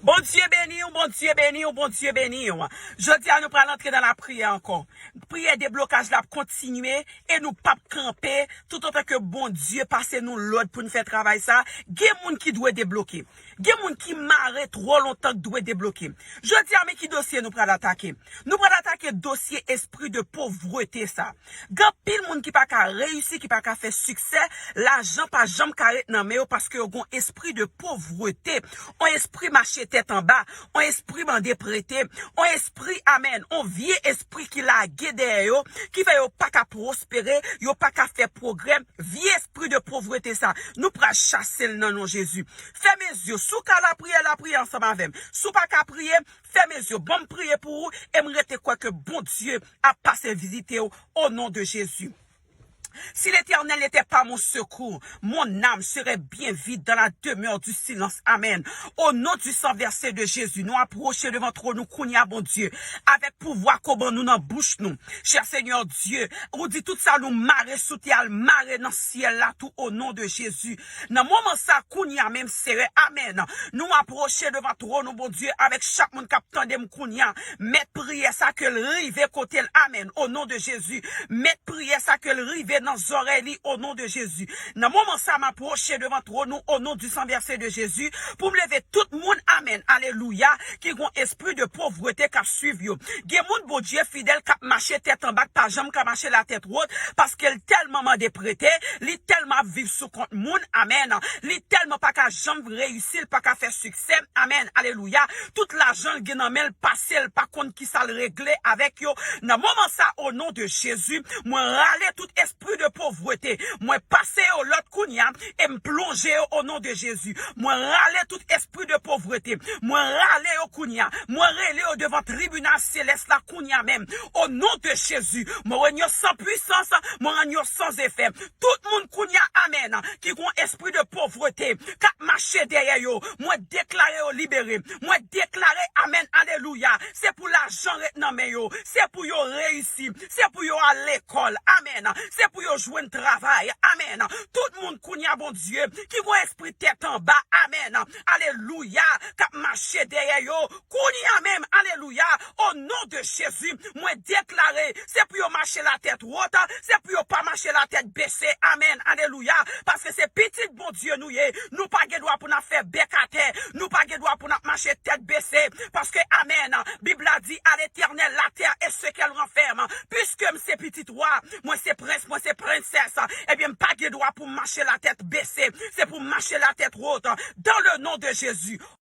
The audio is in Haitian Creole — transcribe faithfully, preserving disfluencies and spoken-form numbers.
Bondye beni w, Bondye beni w, Bondye beni w. Jodi a nou pral antre nan lapriyè ankò. Priyè deblokaj la ap kontinye e nou p ap kanpe toutotan ke Bondye pase nou lòd pou n fè travay sa. Gen moun ki dwe debloke. Gen moun ki mare twò lontan k dwe debloke. Jodi a, men ki dosye nou pral atake. Nou pral atake dosye espri de povrete sa. Gen anpil moun ki pa ka reyisi, ki pa ka fè siksè, lajan pa janm ka ret nan men yo paske yo gon espri de povrete, on espri mache tèt anba, on espri mande prete, on espri, amèn, on vye espri ki lage dèyè yo, ki fè yo pa ka pwospere, yo pa ka fè pwogrè, vye espri de povrete sa. Nou pral chase l nan non Jezi. Fèmen zye w. Si w ka lapriyè, lapriyè ansanm avè m. Si w pa ka priye, fèmen zye w. Ban m priye pou ou e m rete kwè ke Bondye ap pase vizite w o non de Jezi. Si l'Éternel n'était pas mon secours, mon âme serait bien vite dans la demeure du silence. Amen. Au nom du sang versé de Jésus, nou apwoche devan twòn ou kounye a, Bondye, avèk pouvwa ke w ban nou nan bouch nou. Chè Senyè Dye, ou di tout sa nou mare sou tè a, l mare nan syèl la tou, o non de Jezi. Nan moman sa, kounye a menm, Seyè, amèn. Nou apwoche devan twòn ou, Bondye, avèk chak moun k ap tande m kounye a. Mèt priyè sa ke l rive kote l, amèn, o non de Jezi. Mèt priyè sa ke l rive nan zòrèy li, o non de Jezi. Nan moman sa, m apwoche devan twòn ou, o non du sang versé de Jezi, pou m leve tout moun, amèn, alelouya, ki gon espri de povrete k ap swiv yo. Gen moun, Bondye fidèl, k ap mache tèt anba, k pa janm ka mache latèt wot, paske l tèlman mande prete, li tèlman ap viv sou kont moun, amèn, li tèlman pa ka janm reyisi, l pa ka fè siksè, amèn, alelouya, tout lajan l gen nan men l pase, l pa konn kisa l regle avèk yo. Nan moman sa, o non de Jezi, mwen rale tout espri de povrete, mwen pase yo lòt kounye a, e m plonje yo o non de Jezi. Mwen rale tout espri de povrete. Mwen rale yo kounye a. Mwen rele yo devan tribinal selès la kounye a menm. O non de Jezi, mwen rann yo san pwisans, mwen rann yo san efè. Tout moun kounye a, amèn, ki gon espri de povrete, k ap mache dèyè yo, mwen deklare yo libere. Mwen deklare, amèn, alelouya. Se pou lajan ret nan men yo. Se pou yo reyisi. Se pou yo al lekòl. Amèn. Se pou yo jwenn travay. Amèn. Tout moun kounye a, Bondye, ki gon espri tèt anba. Amèn. Alelouya. K ap mache dèyè yo. Kounye a menm. Alelouya. O non de Jezi, mwen deklare, se pou yo mache latèt wot. Se pou yo pa mache latèt bese. Amèn. Alelouya. Paske se pitit Bondye nou ye. Nou pa gen dwa pou n ap fè bèk atè. Nou pa gen dwa pou n ap mache tèt bese. Paske, amèn, Bib la di, à l'Éternel la terre et ce qu'elle renferme. Piske m se pitit wa, mwen se prens, mwen se prensès, ebyen, m pa gen dwa pou m mache latèt bese. Se pou m mache latèt wot. Dans le nom de Jésus.